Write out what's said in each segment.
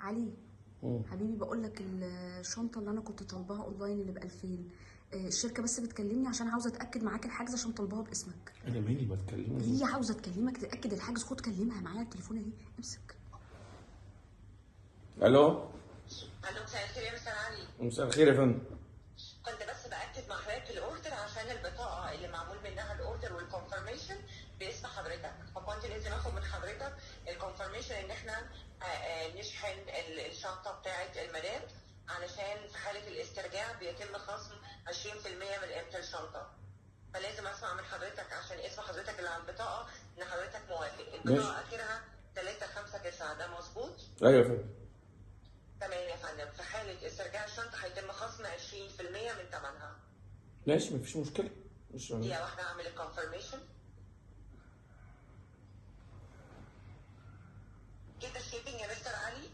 علي حبيبي، بقول لك الشنطة اللي انا كنت طالباها اونلاين اللي ب 2000، الشركة بس بتكلمني عشان عاوزه اتاكد معاك الحجز عشان طالباها باسمك. انا مالي بتكلمني؟ هي عاوزه تكلمك تاكد الحجز، خد كلمها معايا التليفون اهي، امسك. الو الو، مساء الخير يا مستر علي. مساء الخير يا فندم. كنت بس باكد مع حضرتك ال order عشان البطاقة اللي معمول منها ال order وال confirmation باسم حضرتك، فكنت لازم اخد من حضرتك ال confirmation ان احنا نشحن الشنطة بتاعه المدام، علشان في حاله الاسترجاع بيتم خصم 20% من قيمة الشنطة. فلازم اسمع من حضرتك عشان اسم حضرتك اللي على البطاقة ان حضرتك موافق. البطاقة اخرها 359، ده مظبوط؟ ايوه يا فندم. تمام يا فندم. في حالة استرجاع الشنطة هيتم خصم 20% من ثمنها. ماشي، مفيش مشكلة. مش دقيقة واحدة أعمل ال confirmation. كده ال shipping يا مستر علي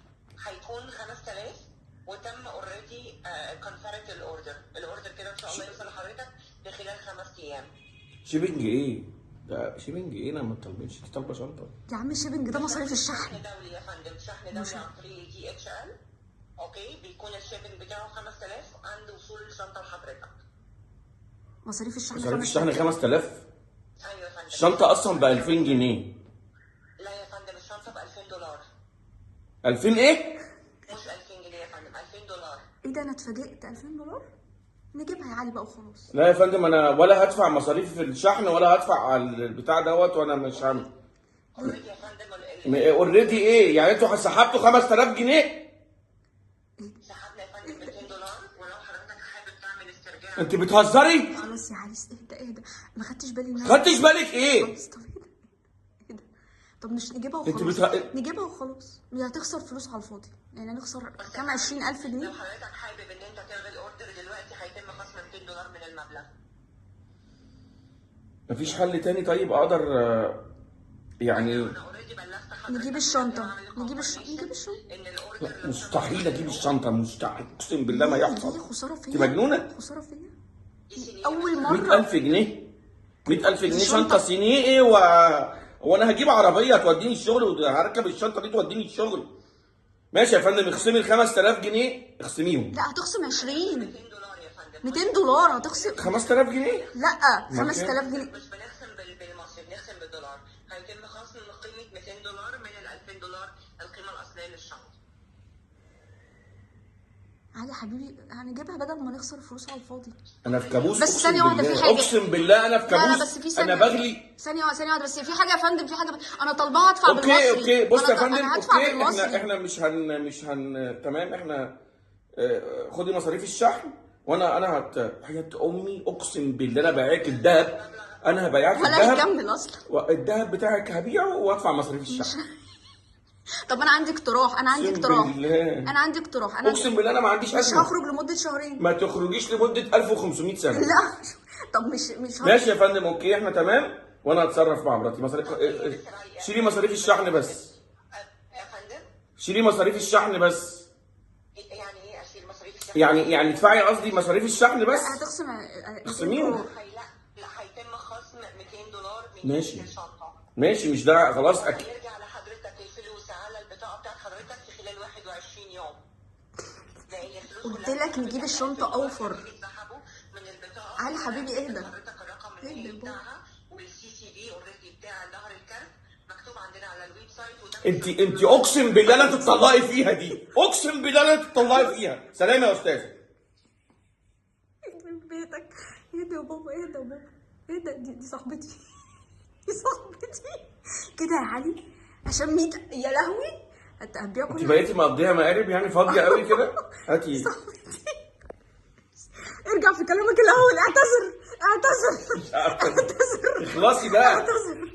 هيكون 5000، وتم already confirmed ال order. ال order كده إن شاء الله يوصل لحضرتك في خلال 5 أيام. shipping إيه؟ ده shipping إيه؟ أنا ما طالبينش، أنت طالبة شنطة. يا عم shipping ده مصاريف الشحن. شحن دولي يا فندم، شحن دولي عن طريق DHL. okay، بيكون ال shipping بتاعه 5000 عند وصول الشنطة لحضرتك. مصاريف الشحن مصاريف الشحن 5000؟ ايوه يا فندم. الشنطة اصلا ب 2000 جنيه. لا يا فندم، الشنطة ب 2000 دولار. 2000 ايه؟ مش 2000 جنيه يا فندم، 2000 دولار. ايه ده، انا اتفاجئت. 2000 دولار؟ نجيبها يا علي بقى وخلاص. لا يا فندم، انا ولا هدفع مصاريف الشحن ولا هدفع على البتاع دوت، وانا مش هعمل already يا فندم. already ايه؟ يعني انتوا سحبتوا 5000 جنيه؟ سحبنا يا فندم 200 دولار، ولو حضرتك حابب تعمل استرجاع. انت بتهزري؟ خلاص يا علي اهدى اهدى، ما خدتش بالي. ما خدتش بالك ايه؟ خلاص طب اهدى اهدى، طب مش نجيبها وخلاص. نجيبها وخلاص، هتخسر فلوس على الفاضي، يعني هنخسر كام؟ 20000 جنيه. لو حضرتك حابب ان انت تلغي ال order دلوقتي هيتم خصم 200 دولار من المبلغ. مفيش حل تاني؟ طيب اقدر يعني نجيب الشنطة، نجيب الشنطة، نجيب الشنطة. مستحيل اجيب الشنطة، مستحيل، اقسم بالله ما يحصل. خسارة فيا. انت مجنونة؟ خسارة فيا. أول مرة 100000 جنيه، 100000 جنيه شنطة صيني ايه؟ وانا هجيب عربية توديني الشغل، وهركب الشنطة دي توديني الشغل. ماشي يا فندم، اخصمي ال 5000 جنيه، اخصميهم. لا هتخصم 20، 200 دولار هتخصم 5000 جنيه؟ لا 5000 جنيه. مش بنخصم بالمصري، بنخصم بالدولار. هيتم خصم قيمة 200 دولار من ال 2000 دولار القيمة الأصلية للشنطة. علي حبيبي هنجيبها بدل ما نخسر فلوس على الفاضي. أنا في كابوس، بس ثانية واحدة، في حاجة. أقسم بالله أنا في كابوس. لا بس في ثانية، أنا بغلي. ثانية واحدة بس، في حاجة يا فندم، في حاجة أنا طالباها أدفع بالمصري. okay okay، بص يا فندم، okay إحنا مش هن تمام، إحنا خدي مصاريف الشحن، وأنا حياة أمي أقسم بالله أنا بايعك الذهب، أنا هبيعك الذهب. ولا هيكمل أصلا. الذهب بتاعك هبيعه وأدفع مصاريف الشحن. طب انا عندي اقتراح، انا عندي اقتراح، انا عندي اقتراح. انا اقسم بالله انا ما عنديش مش هخرج لمدة شهرين. ما تخرجيش لمدة 1500 سنة. لا طب مش ماشي يا فندم، okay احنا تمام، وانا هتصرف مع مراتي. مصاريف، شيلي مصاريف الشحن بس. يا فندم شيلي مصاريف الشحن بس. يعني ايه اشيل مصاريف الشحن؟ يعني ادفعي، قصدي مصاريف الشحن بس. هتخصم، اخصميهم. لا هيتم خصم 200 دولار من ماشي الشنطة. ماشي، مش ده خلاص اكيد. هيرجع لحضرتك الفلوس على البطاقة بتاعت حضرتك في خلال 21 يوم. قلت لك نجيب الشنطة اوفر. علي حبيبي اهدى اهدى يا بابا. وال CCV already بتاع ظهر الكارت مكتوب عندنا على ال website. انت اقسم بالله لا تتطلقي فيها دي، اقسم بالله لا تتطلقي فيها. سلام يا استاذه. من بيتك. اهدى يا بابا، اهدى يا بابا، اهدى. دي صاحبتي، دي صاحبتي كده يا علي، عشان 100. يا لهوي هتبيع كل. انت بقيتي مقضيها مقارب يعني، فاضية قوي كده. هاتي صاحبتي. ارجع في كلامك الاول، اعتذر اعتذر اعتذر، اخلصي بقى. اعتذر.